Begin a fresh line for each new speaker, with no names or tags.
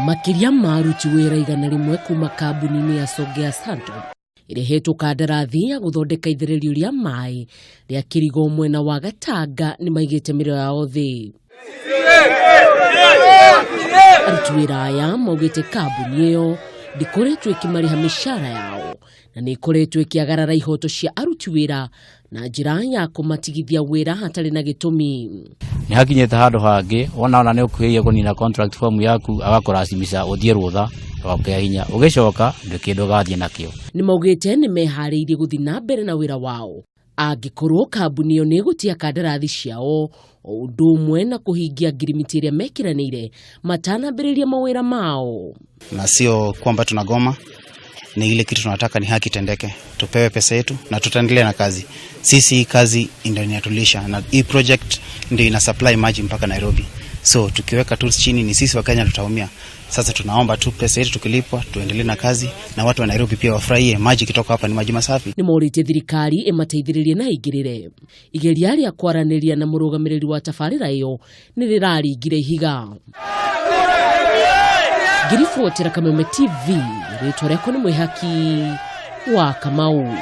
Makĩria ma aruti wĩra 100 kuma kambuni-inĩ ya Songea Santo ĩrĩa ĩhetwo kandarathi ya gũthondeka ithererio rĩa maĩ rĩa Kĩrigo mwena wa Gatanga nĩ maigĩte mĩrĩo yao thĩ. Aruti wĩra aya maugĩte kambuni ĩyo ndĩkoretwo ĩkĩmarĩha mĩcara yao na nĩ ĩkoretwo ĩkĩagarara ihoto cia aruti wĩra na njĩra ya kũmatigithia wĩra hatarĩ na gĩtũmi.
Nĩ hakinyĩte handũ hangĩ wona ona nĩ ũkuhĩrĩirie kũnina contract form yaku, agakũracimica ũthiĩ rũtha rwa kĩa hinya, ũgĩcoka ndũrĩ kĩndũ ũgathiĩ nakĩo.
Nĩ maugĩte nĩ meharĩirie gũthiĩ na mbere na wĩra wao angĩkorwo kambuni ĩyo nĩ ĩgũtia kandarathi ciao o ũndũ ũmwe na kũhingia ngirimiti ĩrĩa mekĩranĩire matanambĩrĩria mawĩra mao.
Na sio kwamba tunagoma, ni ile kitu tunataka ni haki itendeke, tupewe pesa yetu na tutaendelea na kazi. Sisi hii kazi ndio inatulisha na hii project ndio ina supply maji mpaka Nairobi, so tukiweka tools chini ni sisi Wakenya tutaumia. Sasa tunaomba tu pesa yetu tukilipwa, tuendelee na kazi na watu wa Nairobi pia wafurahie maji kitoka hapa ni maji masafi.
Nĩ morĩtie thirikari ĩmateithĩrĩrie na ĩingĩrĩre. Igeria rĩa kwaranĩria na mũrũgamĩrĩri wa tabarĩra ĩyo nĩ rĩraringire ihiga. Ngĩribotera Kameme TV, rĩtwa rĩakwa nĩ Mwĩhaki wa Kamau.